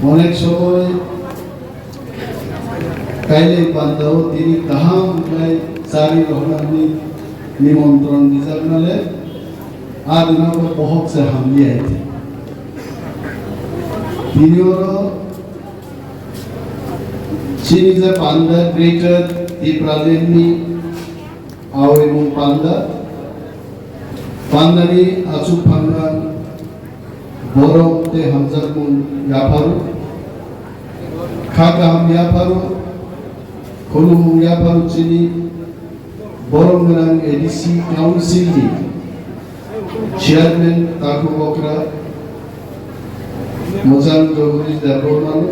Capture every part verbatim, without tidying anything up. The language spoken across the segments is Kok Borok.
Onek somoy kailai pandao tini kaham khlai chari rohornani nimontron rijaknale adinabo bohok se hamliya. Tini oro chini je panda Greater Tipraland ni Awi mung panda, pandani achuk phangnang borok tei hamjakmung yapharo, kha kaham yapharo, khulumung yapharo chini borok gwnang A D C Council ni Chairman Takhuk Okra, Mojang Jogodish Debbarma no,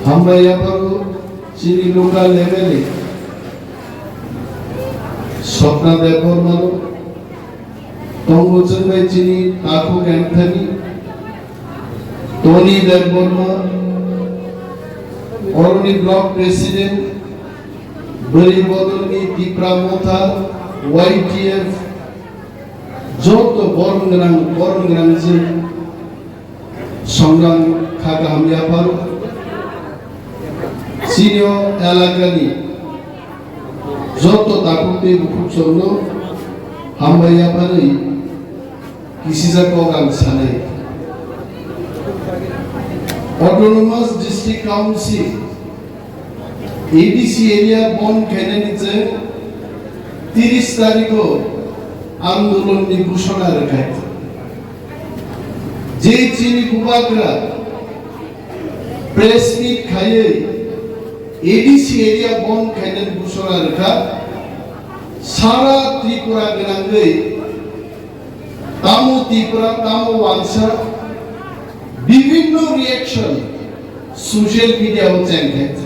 hambai yapharo chini local M L A Swapna Debbarma no, tongo chwngbai chini Takhuk Anthony, Tony Debbarma, oroni Block President, Bwrwi Bodolni Tipra Motha, Y T F, joto borom gwnang, borom gwnang je Songram kha kaham yapharo. Chini o elakani joto takhuk tei bukhuk chwngno hambai yapharwi kisijak kok ang sanai. Autonomous District Council, A D C area bon khainani chwng tiris tarikho andolonni ghoshona rwkha. Je chini bubagra press meet khaiwi A D C area bon khainani ghoshona rwkha, sara Tripura gwnangwi tamo Tripura, tamo Wansa, bibinno reaction social media o chengkha.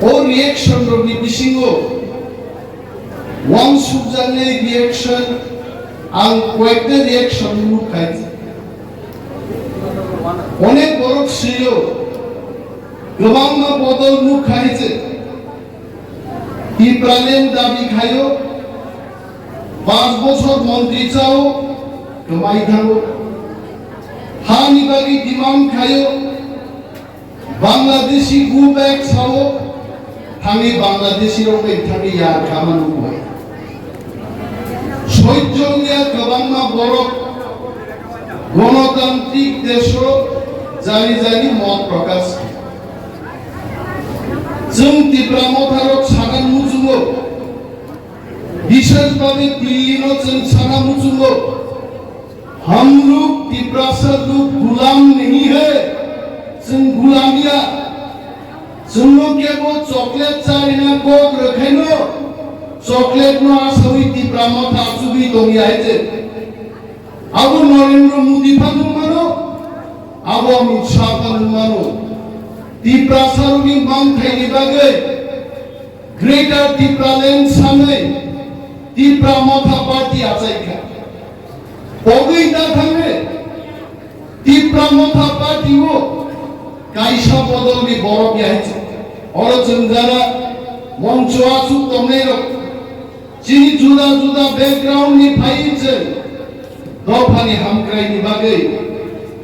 O reaction rokni bisingo wansukjaknai reaction, ang koyekta reaction nukha. Onek borok swiyo, kwbangma bodol nukha je Tipraland dabi khayo, panch bochor montri chao, kwmai thango. Hani bagwi demand khayo, Bangladeshi go back sao, thangwi Bangladeshi rok bai thangwi yar kha manu bai. Soichong ya kwbangma borok gonotantrik desho jani jani mot prokash. Chwng Tipra Motha rok sana muchungo, bishesh bhabe Delhi no chwng sana muchungo. हम लोग तिपरासा लोग गुलाम नहीं है, chwng gulam ya. Chwngno kebo chocolate charina kok rwkhaino, chocolate no asawi Tipra Motha achugwi tongya hai je. Abo Narendra Modi pha nungmano, abo Amit Shah pha nungmano. Tiprasa rokni manthaini bagwi Greater Tipraland sanwi Tipra Motha Party achaikha. Pogwi da thangwi Tipra Motha Party o kaisa bodolni borok yahai se. Oro chwng jara moncho achuk tongnai rok chini juda juda background ni phai se. Dophani hamkraini bagwi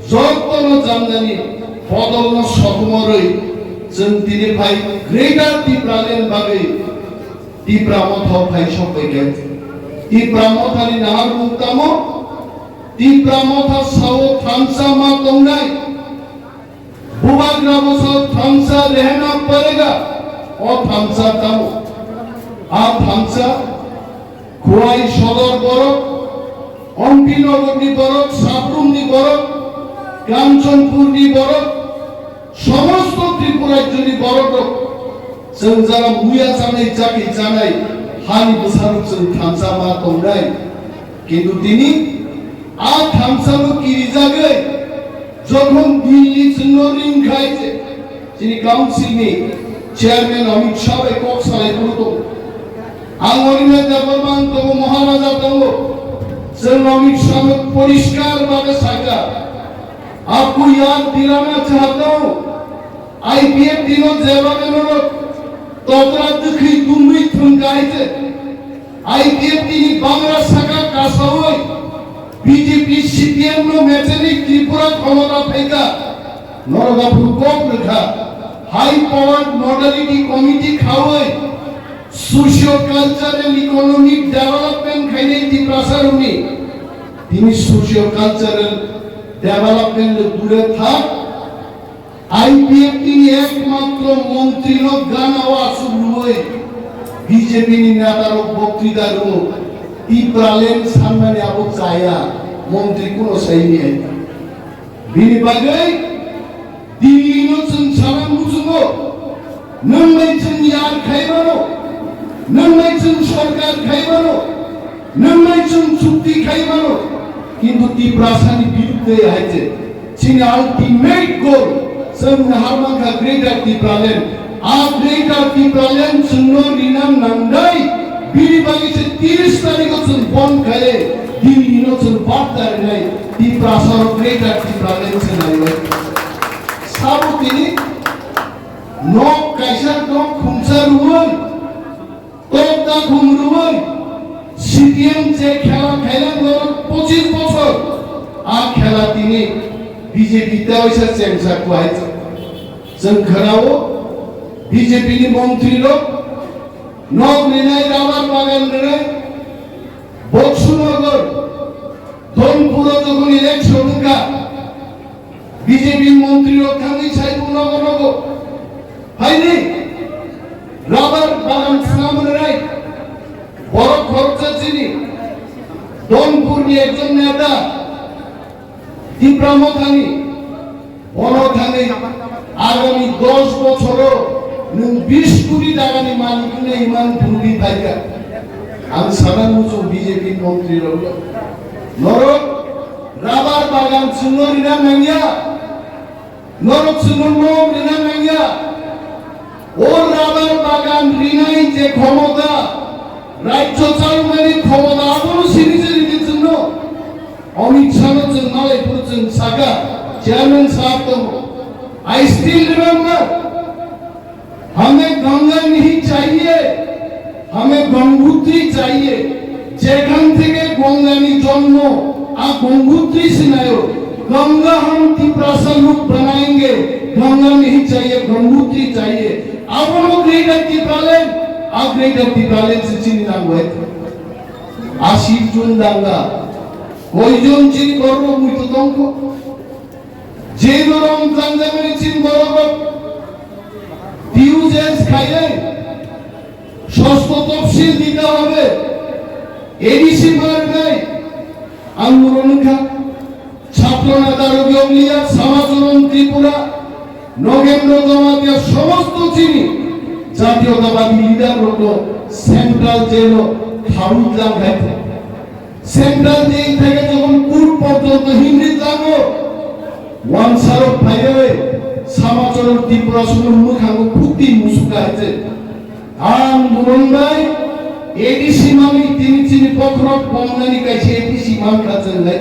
jotono jamnani bodolno sokomorwi chwng tini phai Greater Tipraland bagwi Tipra Motha phai sokbaikha. Tipra Mothani naharmung tamo? Tipra Motha sao thansa ma tongnai. Bubagra bo sao thansa rehna parega. O thansa tamo? A thansa Khowai Sodor borok, Ompi Nogor ni borok, Sabrum ni borok, Kanchanpur ni borok, somosto Tripura rajyo ni borok rok, chwng jara muya chanai, chakri chanai, hani bwsarok chwng thansa ma tongnai. Kintu tini a thansa no kirijagwi jokhon Delhi chwngno ringkhai je, chini council ni chairman Amit Shah bai kok salai phuru tongo. Ang Arvind Debbarma ang tongo, Maharaja tongo. Chwng Amit Shah no poriskar bhabe sakha. Aapko yaad dilana chahta hoon, I P F T no jebhabe norok totra dwkhwi tungwi thwngkha hai je, I P F T ni bangra saka kasaui B J P C P M no mechanic Tripura khomota phaikha, norok aphuru kok rwkha, high powered modality committee khaui socio cultural economic development khainai Tiprasa rokni, tini socio cultural development le dure thak, I P F T ni ekmatro montri no gana o asuk rwui B J P ni neta rok boktrita rwo, Tipraland sanmani abo chaya, montri kuno saini hai. Bini bagwi Delhi no chwng sana muchungo, nwng bai chwng yar khai mano, nwng bai chwng sorkar khai mano, nwng bai chwng chukti khai mano, kintu Tiprasa ni birudde hai je chini ultimate goal, chwng harmang kha Greater Tipraland. A Greater Tipraland chwngno rina nangdai, bini bagwi se tiris tarikh o chwng bon khai, Delhi no chwng barta rinai, Tiprasa rok Greater Tipraland se naiwi. Sabo tini nok kaisa nok khumsa rwui, tok da khum rwui, C P M je khela khaina norok pochis bochor, a khela tini B J P ta oisa chengsa kwai. Chwng khwnao B J P ni montri rok nok rinai, rubber bagan rinai, Boksunagar, Donpuro jokhon election wngkha, B J P montri rok thangwi sai bo nogo nogo. Phaini rubber bagan swnam rwnai, borok khoroksa chini Donpurni ekjon neta Tipra Mothani. Bono thangwi agami dos bochoro nwng bis koti takani malik wngna imang phunugwi phaikha. Ang sana muchung B J P montri rokno. Norok rubber bagan chwngno rina nangya. Norok chwngno nok rina nangya. O rubber bagan rinai je khomota, rajyo chalmani khomota, abono sini je rini chwngno. Amit Shah no chwng malai phuru chwng saka, Chairman sahab tongo. I still remember, "Hame Ganga nahi chahiye, hame Gangotri chahiye." Jekhan theke Ganga ni jonmo, a Gangotri sinayo. Ganga hum Tiprasa log banayenge, Ganga nahi chahiye, Gangotri chahiye. Abono Greater Tipraland, a Greater Tipraland se chini nangwai. Ashir jon danga, koijon chini borok muitu tongkho? Je borom jangjagani chini borok T U J S khainai, sosto topsil dita hobe, A D C marnai, ang muro nukha. Chhatro neta rok yokliya, Samacharan Tripura, Nogendra Jamatia, somosto chini jatiyotabadi leader rokno central jail o khaui tlang khai. Central jail theke jokhon court porjonto himri tlango, wansarok phaiwi Samacharan Tripura sumung mwkhango phukti musuka hai je. Ang Buron bai A D C manwi tini chini bokhorok bomnani kaisa A D C mankha chwng lai.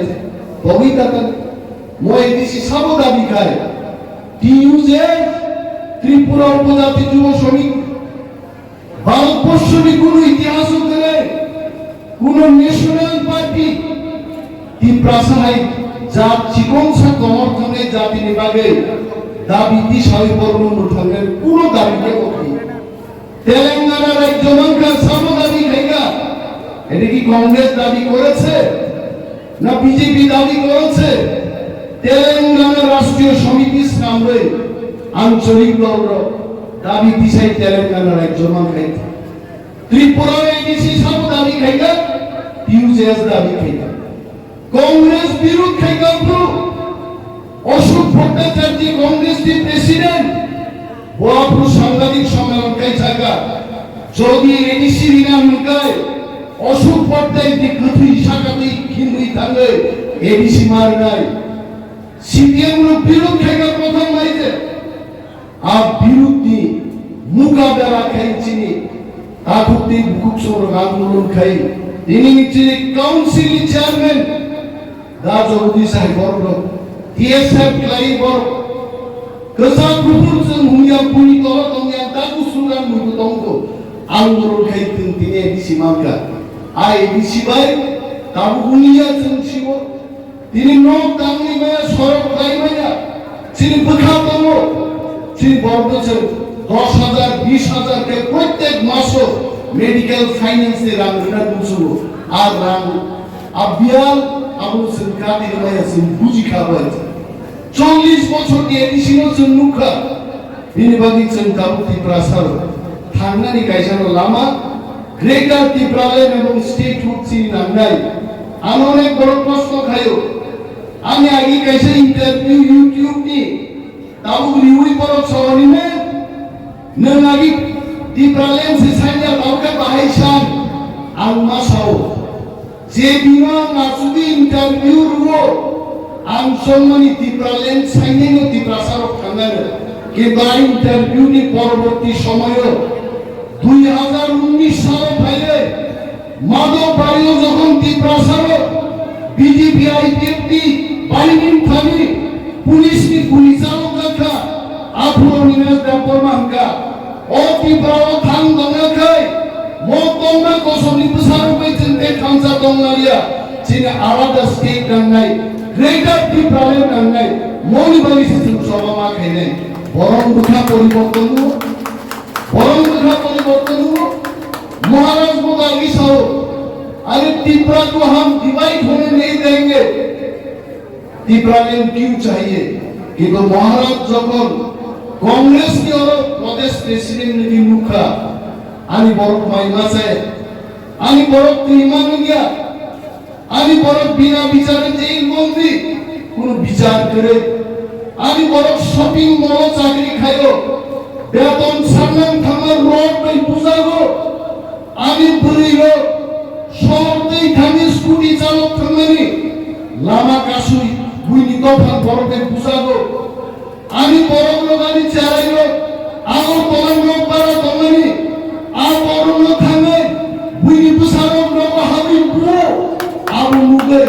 Togwi tata mo A D C sabo dabi khai. T U J, Tripura Upojati Jubo Samiti, Bharatborsho ni kuno itihaso kwrwi, kuno national party, Tiprasa hai jat chikon sa komor thangnai jatini bagwi dabi tisawi borokno mwthangnani kuno dabi kebo khayo. Telangana rajyo mankha sabo dabi khaikha. Eta ki Congress dabi koreche? Na B J P dabi koreche? Telangana Rashtriyo Samiti swnamwi ancholik dol rok dabi tisai Telangana rajyo mankha. Tripura A D C sabo dabi khaikha, T U J S dabi khaikha. Congress birud khaikha bru. Ashok Bhattacharya Congress ni president. Bo aphuru sangbadik sommelan khai saka, jodi A D C rina hwnkai, Ashok Bhattacharya di kwthwi sakatwi khimwi thangwi A D C ma rwnai. C P M no birud khaikha prothom bai je. A birud ni mukabela khai chini takhuk tei bukhuk songrok andolon khai. Tini ni chini council ni chairman Da Jagadish hai borok rok, T S F khlai borok, kwchak kuphur chwng hungya buni tola tongya, dagu slogan muitu tongkho, ang borok khai twng tini A D C mankha. A A D C bai tabuk huniya chwng siwo, Tini nok tangwi maya, sorok khlai maya, chini bwkha tongo, chini borok se dos hajar, bis hajar khe protek maso medical finance ni rang rwna muchungo. A rang, a biyal, abo chwng kati maya, chwng buji kha bai. Chollish bochor ni A D C no chwng nukha. Bini bagwi chwng tabuk Tiprasa rok thangnani kaisa no lama Greater Tipraland ebong statehood chini nangnai. Ano onek borok proshno khaio. Ani agi kaisa interview YouTube ni tabuk riwi borok sawi ne, nwng agi Tipraland se sanya tabuk khe bahai san ang ma sao. Je bino ang asugwi interview rwo, ang songmani Tipraland sainai no Tiprasa rok thangnai no. Kintu a interview ni poroborti somoyo dui hajar unnish salo phaile Madhobari o jokhon Tiprasa rok B J P I P F T ni baini thani police ni guli chalo jakha, aphuru Nilesh Debbarma hwnkha. O Tripura o thang tongna khai, mo tongma kosomni bwsarok bai chwng tei thansa tongna liya, chini alada state nangnai, Greater Tipraland nangnai, moni bagwi se chwng choba ma khainai. Borok bwkha poriborton o, borok bwkha poriborton o, Maharaj bo dagi sao, "Are Tripura ko hum divide hone nahi denge." Tipraland kyun chahiye? Kintu Maharaj jokhon Congress ni oro Pradesh President ni di nukha, ani borok mai machai, ani borok twi manungya, ani borok bina bichare jail bondi, kunu bichar kwrwi, ani borok shopping mall o chakri khaio, beton sannan thangma rod bai bujago. Ani bwrwi rok sohor tei thani scooty chalok thangmani lama kasui buini dophang borok bai bujago. Ani borok rok ani cherai rok Agartala nok bara tongmani a borok no thangwi buini bwsarok nogo habwi buo. Abo nugwi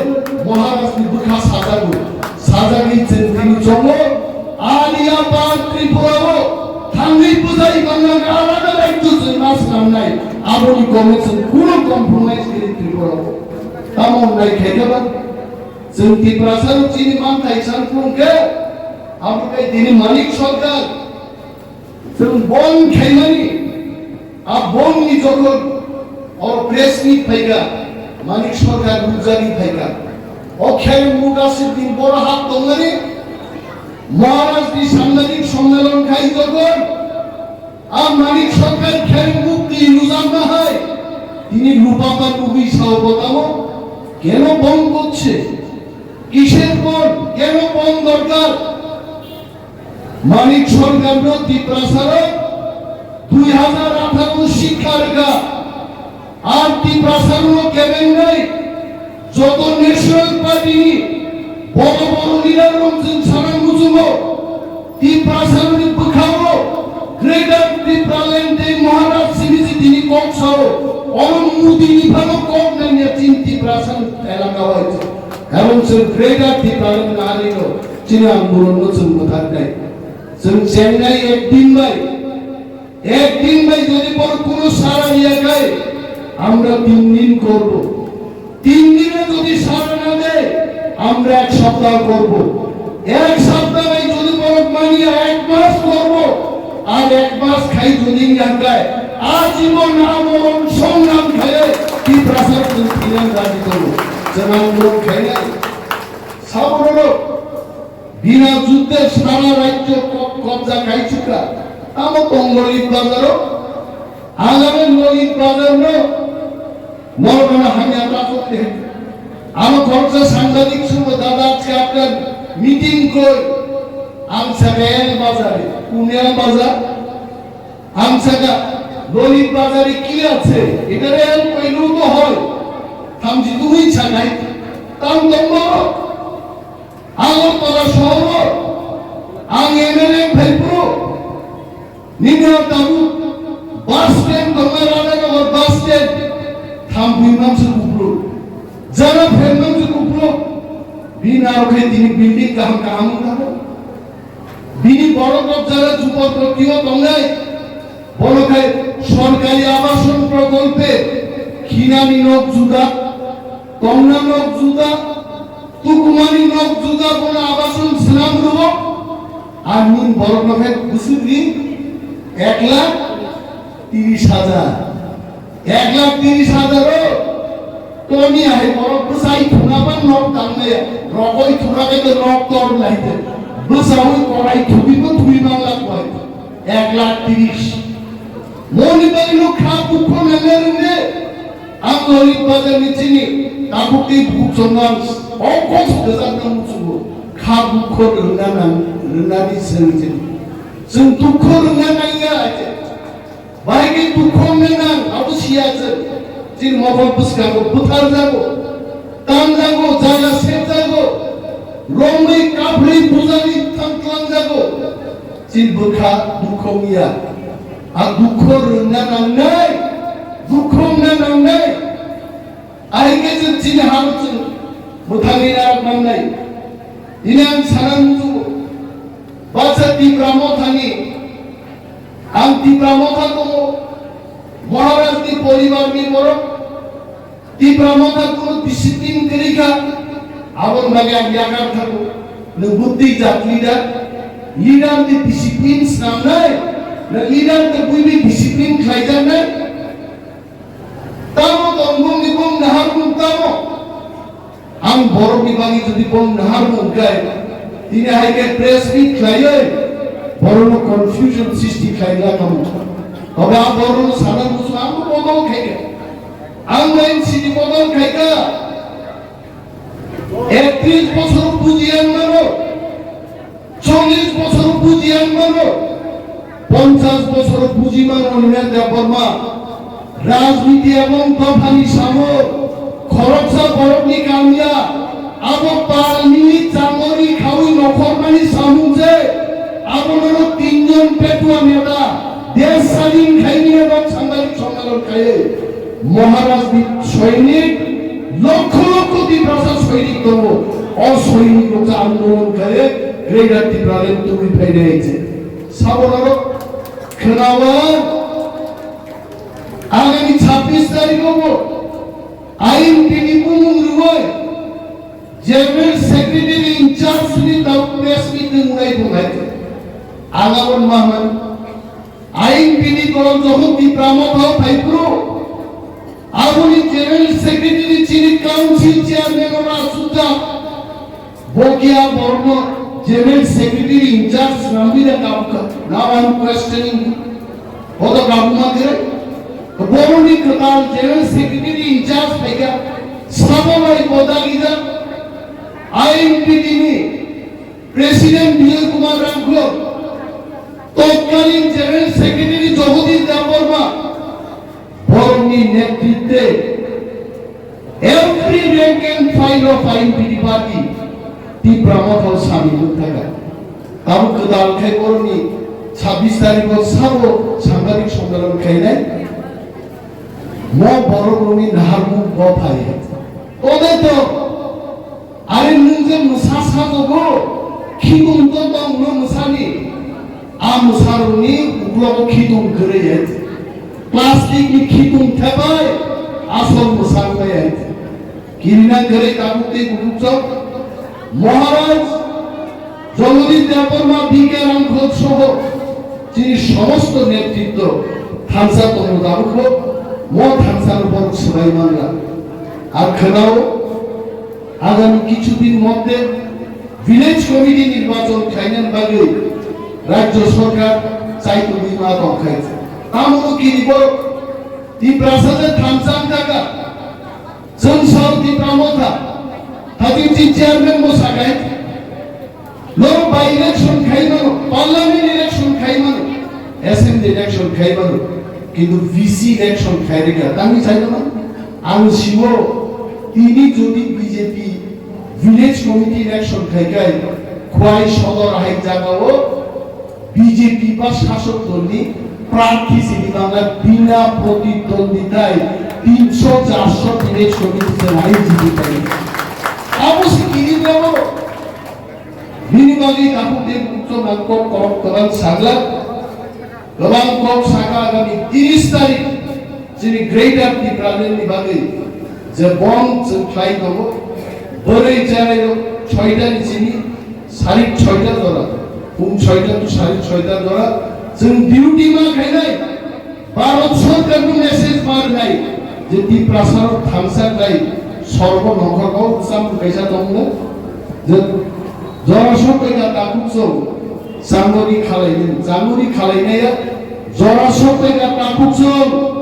Maharaj ni bwkha sajago. Sajagwi chwng tini chongo. Ani a bar Tripura o thangwi bwjai manna alada raijyo chwng ma swnamnai, aboni kome chwng kunu compromise kwrwi Tripura o. Tamo wngnai khe khe ba? Chwng Tiprasa rok chini manthai san phung khe, abo khe tini Manik Sarkar. Chwng bon khaimani, a bon ni jokhon o press meet phaikha, Manik Sarkar nukjagwi phaikha. O khe muga sidin boro hap tongmani, Maharaj ni sanghatik sommelon khai jokhon, a Manik Sarkar khe mukti nujak na hai, tini lupama nugwi sao botamo, keno bon korche, kisher bon, keno bon dorkar? Manik Sarkar no Tiprasa rok dui hajar atharo sikha rwkha. Ar Tiprasa rok no kebengnai joto National Party ni boro boro leader rok chwng sana muchungo. Tiprasa rok ni bwkha o Greater Tipraland tei Maharaj simi si tini kok sao. Oro Modi ni phano kok nangya chini Tiprasa ni elaka o. Karon chwng Greater Tipraland nahari no. Chini andolon no chwng mwthaknai. Chwng chengnai ek din bai, ek din bai jodi boro kuno sara riya khai, amra tin din korbo. Tin dine jodi sara na de, amra ek saptah korbo. Ek saptah bai jodi boro maniya, ek mas korbo. Ar ek mas khai jodi riya khai, ajibon amoron songram khai, Tiprasa chwng phinan raji tongo. Chwng andolon khainai. Sabono Bina judde sara rajyo kobja kaichukha. Tamo tong Lolit Bazar o? Agami Lolit Bazar no norok no hamya ta chukte. Ano khoroksa sangbadik subo, "Dada, ajke apnar meeting koi?" Ang saka, "L Bazar e." "Kuni L Bazar?" Ang saka, "Lolit Bazar e ki ache? Idhar L koilu to hoy." Thamchi tumi sakai. Tang tong boro. Agartala sohoro ang M L A phai phuru nini ang tabuk bus stand tongma, Radhanagar bus stand, thampui mansi kupuluk, jara pher mansi kupuluk, bini aro khe tini building kaham kaham wng tongo. Bini borok rok jara jupotpoti o tongnai, bono khe sorkari abason prokolpe khinani nok juda, tongna nok juda, Tukumani nok juda bono abason swnam rwo. Ar nwng borokno khe bwswk ri ek lakh tiris hajar. Ek lakh tiris hajar o toni ahai borok bwsai thuna ba nok tangnai, rogoi thuna khe to nok tor nai te. Bwsaui korai thubi bo thubi man lak bai. Ek lakh tiris. Moni bai no kha bukho nang nang ne. Ang lori bazar ni chini tabuk tei bukuk chongang ongkos gajak nang muchungo. Kha bukho rwngna nang, rwnani seng chini. Chwng dukho rwngna nang ya aje. Bahai khe dukho wngna nang, abo siya chwng. Chini mokol bwskango bwtharjago, tanjago, jaga sepjago, romwi kaphri bujani thang tlangjago. Chini bwkha dukho wngya. A dukho rwngna nangnai, dukho wngna nangnai. Ahai khe chwng chini hano chwng mwthangwi narak nangnai. Nini ang sana muchungo. Baksa Tipra Mothani, ang Tipra Motha tongo, Maharaj ni poribar ni borok, Tipra Motha kuno discipline kwrwi kha, aboni bagwi ang yakar thango. Nwng bwtwi jat leader, leader ni discipline snamnai, na leader ni buini discipline khlaijaknai. Tamo tongmung ni bung naharmung tamo. Ang borok ni bagwi jodi bung naharmung khe, tini hai khe press meet khlaiwi borok no confusion srishti khlai la kamo. Tobe ang borok no sana musu ang bodol khai kha. Ang N C ni bodol khai kha. Ektrish bosor buji ang mano. Chollish bosor buji ang mano, ponchash bosor buji mano hwnwi Debbarma. Rajniti ebong dophani samo khoroksa borokni kamya abo palni changori khaui nokhormani samung je abono tinjon petua neta desh sadin khaini abo sangbarik sommelan khaiwi. Maharaj ni soinik, lokho lokho Tiprasa soinik tongo. O soinik rok cha andolon khaye Greater Tipraland tubui phainai je. Sabono khnawa agami chhabbish tarikh o I N P ni bumung rwoi General Secretary in charge ni tau press meet ni munai bungai. Agabon mahan I N P ni kolom jokhon Tipra Motha o phai phuru, aboni General Secretary chini Council Chairman ora suta, bokia borno General Secretary in charge swnamwi da kabukha. Now I am questioning you. Bodo kabuma kere? Boroni kwtal General Secretary in charge phaikha, sabo bai bodagijak I N P T ni President Bijoy Kumar Rangkhol, totkalin General Secretary Jagadish Debbarma, borokni netritwe every rank and file of I N P T party Tipra Motha o samil wng thangkha. Tabuk kwtal khai borokni chhabbish tarikh o sabo sangbadik sommelan khainai. Mo borok rokni naharmung bo phai. Tode to Are nwng je mwsa sajogo, khitung to tongno mwsani. A mwsarokni uklogo khitung kwrwi hai. Plastic ni khitung thepai asol mwsa wngbai hai. Kirina kwrwi tabuk tei bukuchok. Maharaj Jagadish Debbarma, B K Rangkhol soho chini somosto netritwo thansa tongo tabukbo, mo thansa no borok swbai manla. Ar khwnao, agami kichu din moddhe village committee nirbachon khlainani bagwi rajyo sorkar chaitugwi ma tongkhai. Tamo kiribo Tiprasa je thansa wngkha. Chwng sal Tipra Motha, thirty chairman bo sakai. Norok by election khai mano, parliament election khai mano, assembly election khai mano, kintu V C election khai rikha. Tangwi sai mano, ang siwo tini jodi B J P village committee election khai khai, Khwai Sodor hai jagao B J P ba sasok dolni prarthi sini bangla bina protidwonditai tinsho charso village committee se lai jiti pai. Abo se kiri babo. Bini bagwi takhuk de bukto nang kok korok tobang sagla. Gobang kok saka agami tiris tarik chini Greater Tipraland ni bagwi je bond chwng khlai tongo. Bwrwi cherairok soita ni simi sarik soita jora, phung soita to sarik soita jora, chwng duty ma khainai. Bharat Sarkar no message ma rwnai je Tiprasa rok thangsa khlai sorgo nongkhor kok sam kaisa tongno je jora sokbai ka takhuk chwng changori khalaini, changori khalainaya jora sokbai ka takhuk chwng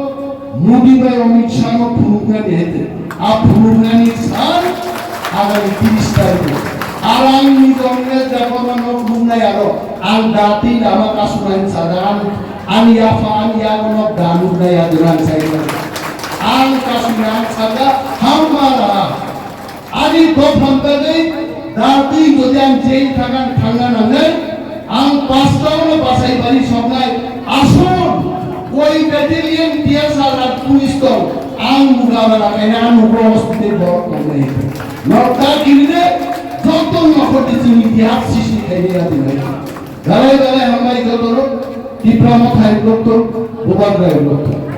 Modi bai Amit Shah no phunuknani hete. A phunuknani sal agami tris tarikh. Arang ni jongre jakorma nok nungnai aro ang dati lama kasunai sadan. Ani yapha, ani yago nok danuk na yaduran sai. Ang kasuna ang saga hamara. Ani dophang tagwi dati jodi ang jail thagan thangna nangnai. Ang pastao no basai bari soknai. Asun koi battalion T S R ar police tong. Ang mukabala kaina ang nukro hospital borok tongnai. Nok ta kirine joto nokhor di chini itihas sisi khaini ya dinai. Dalai dalai hambai joto no Tipra Mothai blok to Bubagra blok to.